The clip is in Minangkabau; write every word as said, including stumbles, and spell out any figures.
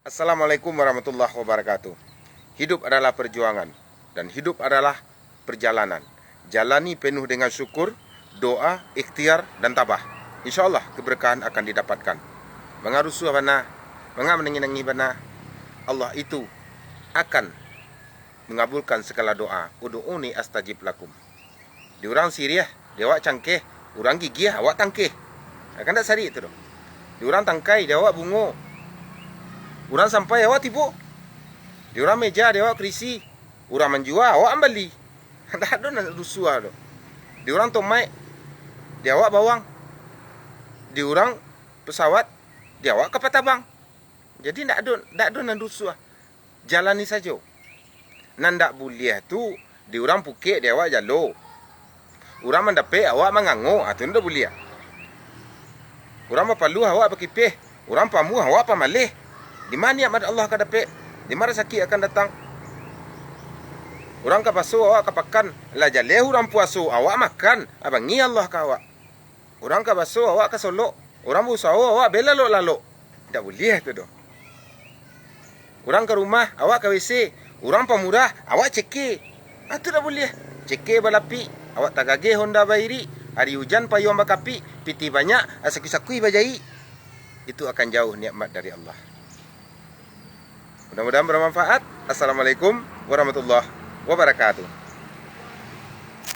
Assalamualaikum warahmatullahi wabarakatuh. Hidup adalah perjuangan, dan hidup adalah perjalanan. Jalani penuh dengan syukur, doa, ikhtiar, dan tabah. Insya Allah, keberkahan akan didapatkan. Mangarusuah bana, manga manangih-nangih bana, Allah itu akan mengabulkan segala doa. Ud'uni astajib lakum. Di urang siriah, di awak cangkeh. Urang gigiah, awak tangkeh. Kan dak sarik tu doh. Di urang tangkai, di awak bungo. Urang sampai, awak tibo. Di urang meja, di awak kurisi. Urang manjua, awak mambali. Dak ado nan rusuah doh. Di urang tomaik, di awak bawang. Di urang pesawat, di awak kapal tabang. Jadi, ndak ado, ndak ado nan rusuah. Jalani sajo. Nan ndak buliah tu, di urang pukek, di awak jalo. Urang mandapek, awak mangango, ah, tu ndak buliah. Urang bapaluah, awak bakipeh. Urang pamuah, awak pamaleh. Di ma nikmat Allah ka dapek? Di ma rasaki akan datang? Urang ka baso, awak ka pakan. Lah jaleh urang puaso, awak makan. Ah, bangih Allah ka awak. Urang ka baso, awak ka solok. Urang bausaho, awak balalok-lalok. Indak buliah tu doh. Urang ka rumah, awak ka WC. Urang pamurah, awak ceke. Ah, tu ndak buliah. Ceke balapik, awak tagageh Honda bairik. Ari ujan payuang bakapik, pitih banyak, sakui-sakui bajaik. Itu akan jauh nikmat dari Allah. Mudah-mudahan bermanfaat. Assalamualaikum warahmatullahi wabarakatuh.